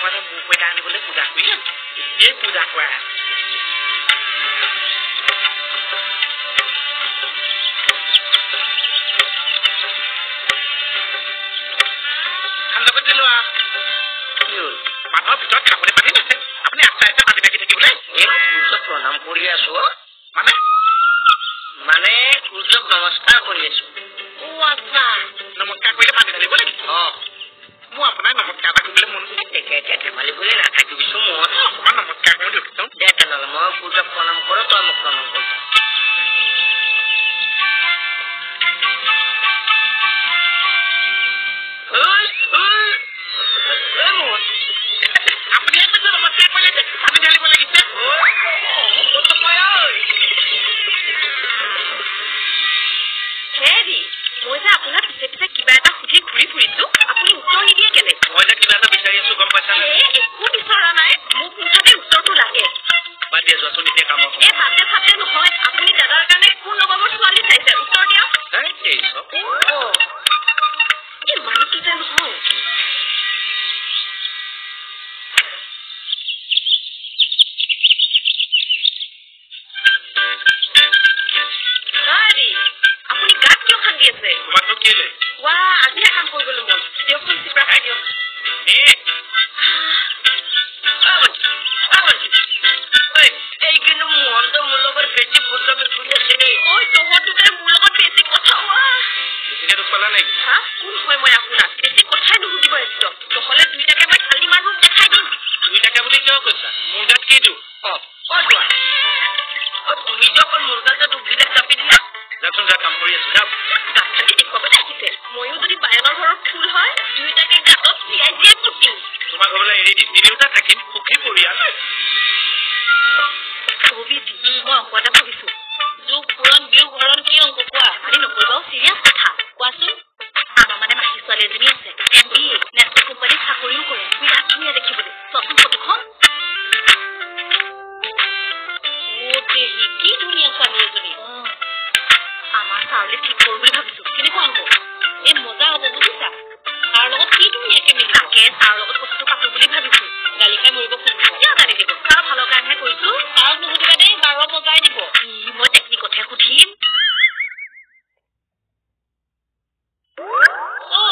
মানে মোৰ পইতা আনিবলৈ পূজা কৰি আছে, এতিয়াই পূজা কৰা আছে। মানুহৰ ভিতৰত খাবলৈ পানী নাছে, আপুনি আচ্ছা আচ্ছা পানী থাকি থাকিবলৈ। এই মই সূৰ্যক প্ৰণাম কৰি আছো। মানে মানে সূৰ্যক নমস্কাৰ কৰি আছো। অ আচ্ছা, নমস্কাৰ কৰিলে পানী ঢালিব লাগিব। অ, মোৰ আপোনাক নমস্কাৰ এটা কৰিবলৈ মন গৈছে। তেতিয়া ধেমালি কৰি নাথাকিবিচোন। মই অকণমান নমস্কাৰ কৰোঁ দিয়কচোন। দে তেনেহ'লে, মই সূৰ্যক প্ৰণাম কৰোঁ, তই মোক প্ৰণাম কৰিছ। মই যে আপোনাৰ পিছে পিছে কিবা এটা সুধি ঘূৰি ফুৰিছো, আপুনি উত্তৰ নিদিয়ে কেলে? মই যে কিবা এটা বিচাৰি আছো, গম পাইছা? একো বিচৰা নাই, মোক মুঠতে উত্তৰটো লাগে। বাদ দিয়া, যোৱাচোন এতিয়া কামৰ। এই বাদ দে ফাদ দে নহয়, আপুনি দাদাৰ কাৰণে কোন নবাবৰ ছোৱালী চাইছে, উত্তৰ দিয়ক। এই মানুহটো যে নহয়। আপুনি গাত কিয় খান্দি আছে? ৱা, আজিহে কাম কৰিবলৈ মন। দিয়কচোন চিপৰা খাই দিয়ক। এই কিন্তু মোহনটো মোৰ লগত বেছি ফটোমি ঘূৰি আছে দেই। ঐ তহঁত দুটাই মোৰ লগত বেছি কথা। বেছিকে দুখ পালা নেকি? হা, কোন হয় মই আপোনাক? বেছি কথাই নুসুধিব একদম, নহ'লে দুইটাকে মই কালি মানুহ দেখাই দিম। দুইটাকে বুলি কিয় কৈছা? মোৰ গাত কি দুখ? অ অ যোৱা, অ তুমি যে অকল মোৰ গাতে দুখবিলাক জাপি দিলা। যাচোন যা, কাম কৰি আছো, যাওক। গাঁত খান্দি দেখুৱাবলৈ আহিছে। ময়ো যদি বায়নৰ ঘৰৰ ফুল হয়, দুইটাকে গাঁতত জীয়াই জীয়াই পুতিম। তোমাক ঘৰলৈ এৰি দিম, তিনিওটা থাকিম সুখী পৰিয়াল। মই অংক এটা ভাবিছো। যোগ পূৰণ বিয়োগ হৰণ কি অংক কোৱা? ধেমালি নকৰিবা, চিৰিয়াছ কথা। কোৱাচোন। আমাৰ মানে মাহী ছোৱালী এজনী আছে, এম বি এ, নেশ্যনেল কোম্পানীত চাকৰিও কৰে, বিৰাট ধুনীয়া দেখিবলৈ। চোৱাচোন ফটোখন। অ দেহি, কি ধুনীয়া ছোৱালী এজনী। আমাৰ ছাৰলে ঠিক কৰো বুলি ভাবিছো, কেনেকুৱা হ'ব? এই মজা হ'ব বুজিছা, ছাৰৰ লগত কি ধুনীয়াকে মিলিব। তাকে ছাৰৰ লগত কথাটো পাতো বুলি ভাবিছো। গালি খাই মৰিব খুজিব। কিয় গালি দিব? ছাৰৰ ভালৰ কাৰণেহে কৰিছো। ছাৰক নুসুধিবা দেই, বাৰ বজাই দিব। মই টেকনিকতহে সুধিম। ঐ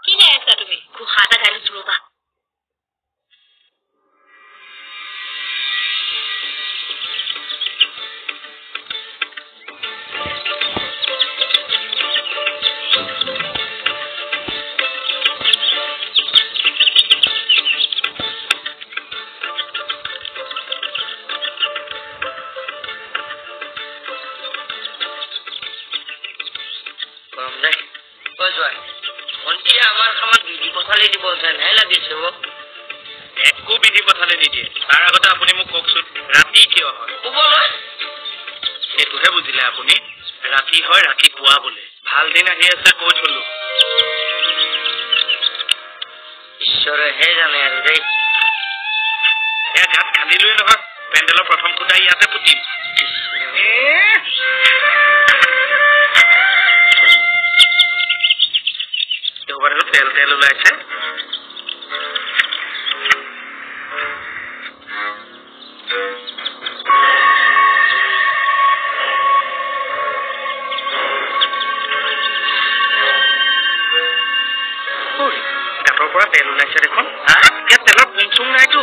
কি গাই আছা তুমি? ঘোষা এটা গাই লৈছো ৰ'বা। ভণ্টিয়ে আমাৰ কামত বিধি পথালি দিব যেনহে লাগিছে। একো বিধি পথালি নিদিয়ে। তাৰ আগতে আপুনি মোক কওকচোন, ৰাতি কিয় হয়? সেইটোহে বুজিলে আপুনি? ৰাতি হয় ৰাতিপুৱা বোলে। ভাল দিন আহি আছে কৈ থলো। ঈশ্বৰেহে জানে আৰু দেই। এয়া গাত খান্দিলোৱে নহয়, পেণ্ডেলৰ প্ৰথম খুঁটা ইয়াতে পুতিম। তেল তেল ওলাইছে। গাঁতৰ পৰা তেল ওলাইছে দেখোন। ইয়াত তেলৰ পুং চুং নাইতো।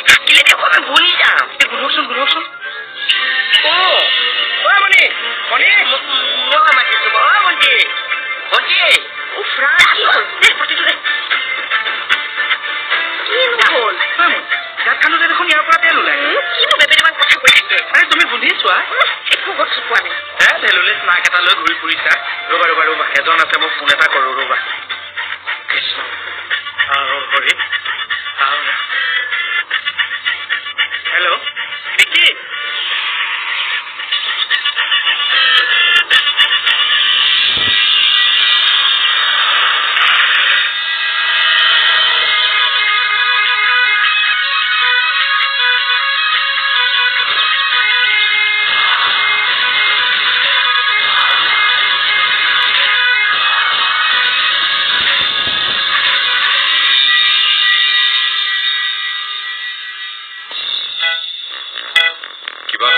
থাকিলে দেখোন আমি বনি যাম। গোন্ধকচোন গোন্ধকচোন। অ মণি, মণি, মই মাতিছো। অ ভণ্টি, ভণ্টি। গাঁত খান্দোতে দেখোন ইয়াৰ পৰা তেল ওলাই। কিনো বেবেৰিমান কথা কৈ থাকে। আৰে তুমি গোন্ধি চোৱা। একো বস্তু পোৱা নাই। হে ভেলুলেছ নাক এটা লৈ ঘূৰি ফুৰিছা। ৰ'বা ৰ'বা ৰ'বা, এজন আছে, মই ফোন এটা কৰোঁ ৰ'বা। কৃষ্ণ হৰি। হেল্ল' নিকি?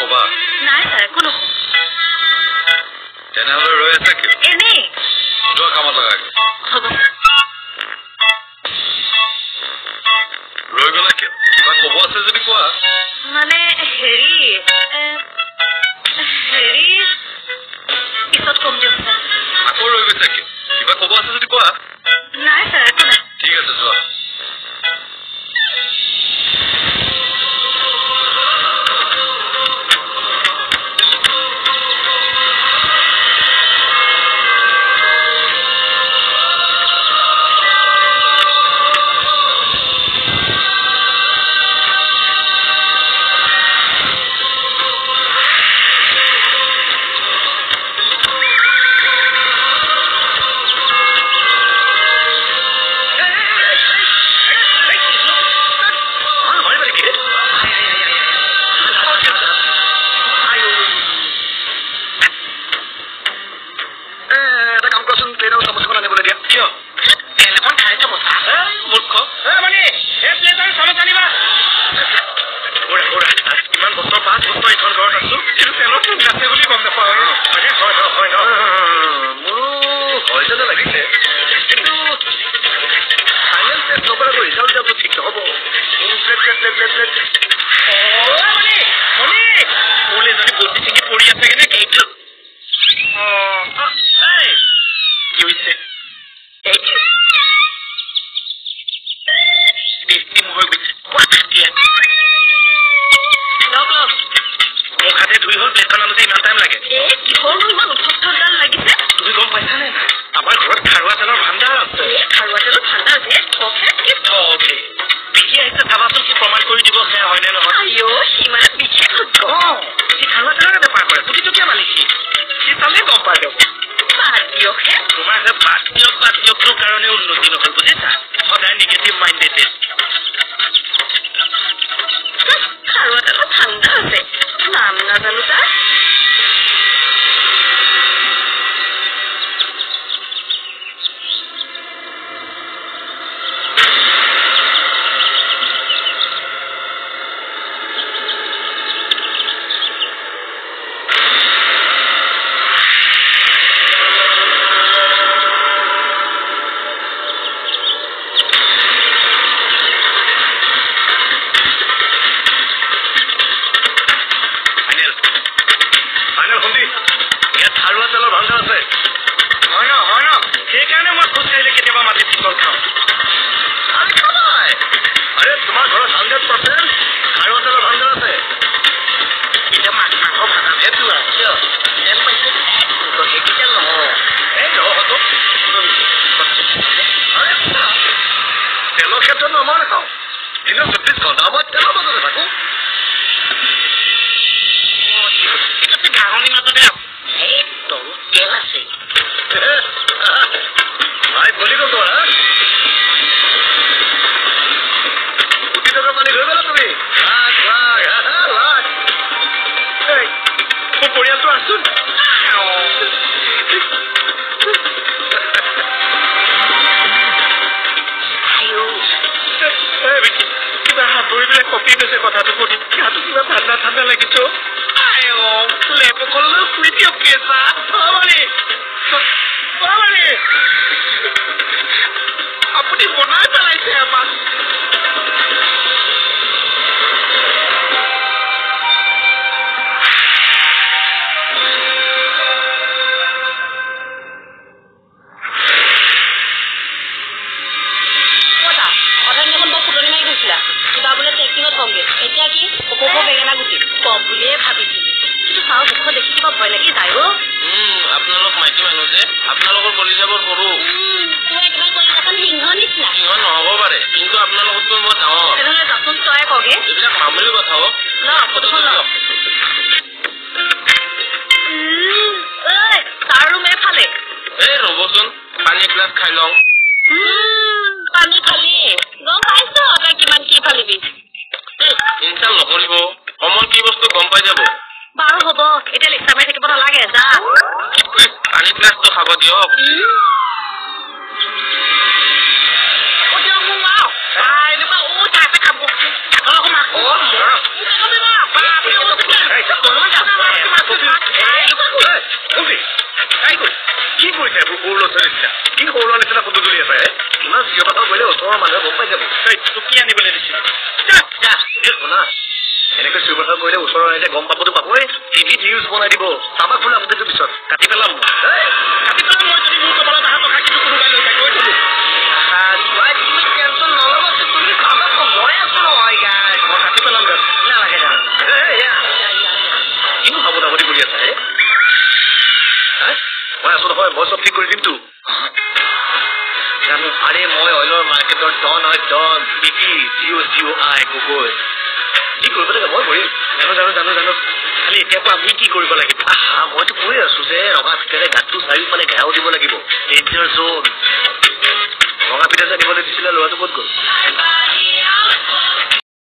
ক'বা? নাই ছাৰ, একো নকওঁ। তেনেহ'লে ৰৈ আছা কিয়? এনেই। যোৱা, কামত লাগাগে। হ'ব। ৰৈ গ'লা কিয়? কিবা ক'ব আছে যদি কোৱা। মানে হেৰি হেৰি পিছত ক'ম দিয়ক ছাৰ। আকৌ ৰৈ গৈছা কিয়? কিবা ক'ব আছে যদি কোৱা। নাই ছাৰ, একো নাই। ঠিক আছে, যোৱা। Oh, থৈ দিছিলা? কি সৰু ল'ৰা নিচিনা ফটো তুলি আছে? ইমান চিঞৰ বাখৰ কৰিলে ওচৰৰ মানুহে গম পাই যাব। তোক কি আনিবলৈ দিছিলো? শুনা, এনেকৈ চিঞৰ বাখৰ কৰিলে ওচৰৰ ৰাইজে গম পাবতো পাবই, টিভিত নিউজ বনাই দিব। চাবা খোলা গোটেইটো পিছত কাটি পেলাম। কাটি পেলাম মই যদি মোৰ কপালত অহা টকা কিন্তু কোনোবাই লৈ যায়, কৈ থলো। তুমি টেনচন নল'বা, তুমি ভাবা মই আছো নহয় গাই। মই কাটি পেলাম। নালাগে। কিনো সাৱধাৱতি কৰি আছা হে? মই আছো নহয়, মই চব ঠিক কৰি দিমতো। জানো, আৰে মই অইলৰ মাৰ্কেটৰ ডন হয়, ডন বিকি জিঅ' জিঅ' আই গগৈ। কি কৰিব লাগে মই কৰিম। জানো জানো জানো জানো, খালি এতিয়াৰ পৰা আমি কি কৰিব লাগিব? আহা, মইতো কৈ আছো যে ৰঙা ফিটাৰে গাঁতটো চাৰিওফালে ঘেৰাও দিব লাগিব, ডেঞ্জাৰ জ'ন। ৰঙা ফিটা যে আনিবলৈ দিছিলে ল'ৰাটো ক'ত গ'ল?